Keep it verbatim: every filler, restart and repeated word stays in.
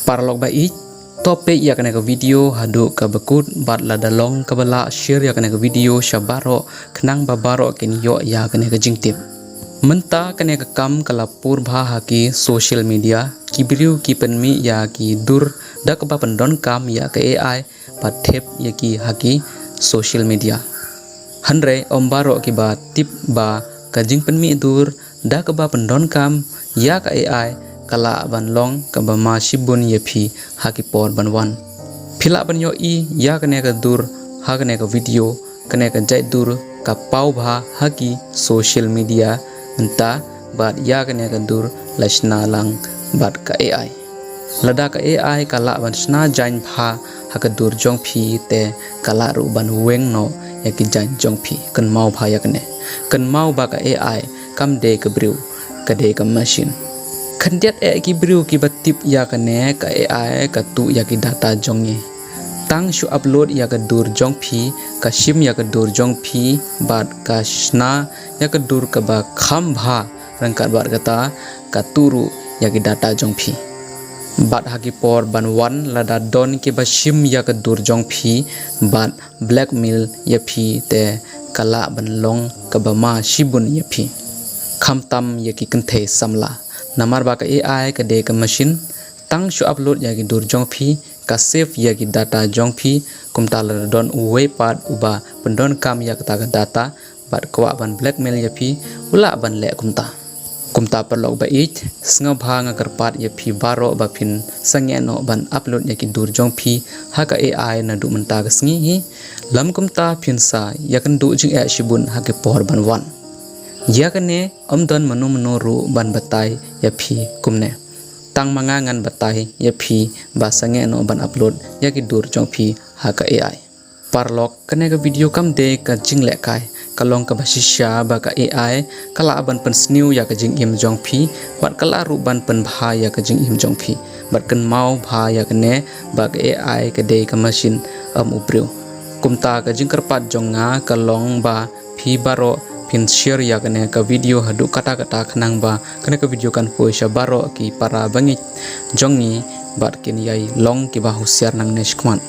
Paralok ba ïeit, to peit ïa kane ka video haduh kaba kut bad lada long kaba lah share ïa kane ka video sha baroh khnang ba baroh kin ïoh ïa kane ka jingtip. Mynta kane ka kam ka la pur bha ha ki social media, ki briew ki pynmih ïa ki dur da kaba pyndonkam ïa ka A I bad thep ïa ki ha ki social media. Hynrei ym baroh kiba tip ba ka jingpynmih dur da kaba pyndonkam ïa ka A I ka lah ban long kaba ma shibun ïa phi ha ki por ban wan. Phi lah ban ïohi ïa kane ka dur ha kane ka video, kane ka jait dur ka paw bha ha ki social media mynta, bad ïa kane ka dur la shna lang bad ka A I. Lada ka A I ka lah ban shna jaiñ bha ha ka dur jong phi, te ka lah ruh ban weng noh ïa ki jaiñ jong phi. Kynmaw bha ïa kane. Kynmaw ba ka A I kam dei ka briew, ka dei ka machine. Khyndiat eh ki briew kiba tip ïa kane, ka A I ka tuh ïa ki data jong ngi. Tang shu upload ïa ka dur jong phi, ka shim ïa ka dur jong phi bad ka shna ïa ka dur kaba kham bha, ryngkat bad kata ka tuh ruh ïa ki data jong phi. Bad ha ki por ban wan, lada don kiba shim ïa ka dur jong phi bad blackmail ïa phi, te ka lah ban long kaba ma shibun ïa phi, khamtam ïa ki kynthei samla. Namar ba ka A I ka dei ka machine, tang shu upload ïa ki dur jong phi, ka save ïa ki data jong phi. Kumta lada don uwei pat uba pyndonkam ïa kata ka data bad kwah ban blackmail ïa phi, u lah ban leh kumta. Kumta paralok ba ïeit, sngewbha nga kyrpad ïa phi baroh ba phin sangeh noh ban upload ïa ki dur jong phi ha ka A I naduh mynta ka sngi hi. Lym kumta phin sa ïakynduh jingeh shibun ha ki por ban wan. Ïa kane ym don mano mano ruh ban batai ïa phi kumne. Tang ma nga ngan batai ïa phi ba sangeh noh ban upload ïa ki dur jong phi ha ka A I. Paralok, kane ka video kam dei ka jinglehkai, ka long kaba shisha ba ka A I ka lah ban pynsniew ïa ka jingim jong phi bad ka lah ruh ban pynbha ïa ka jingim jong phi. Bad kynmaw bha ïa kane ba ka A I ka dei ka machine, ym u briew. Kumta ka jingkyrpad jong nga ka long ba phi baroh phin share ïa kane ka video haduh katta katta khnang ba kane ka video kan poi sha baroh ki para bangeit jong ngi bad kin ïai long kiba husiar nangne shakhmat.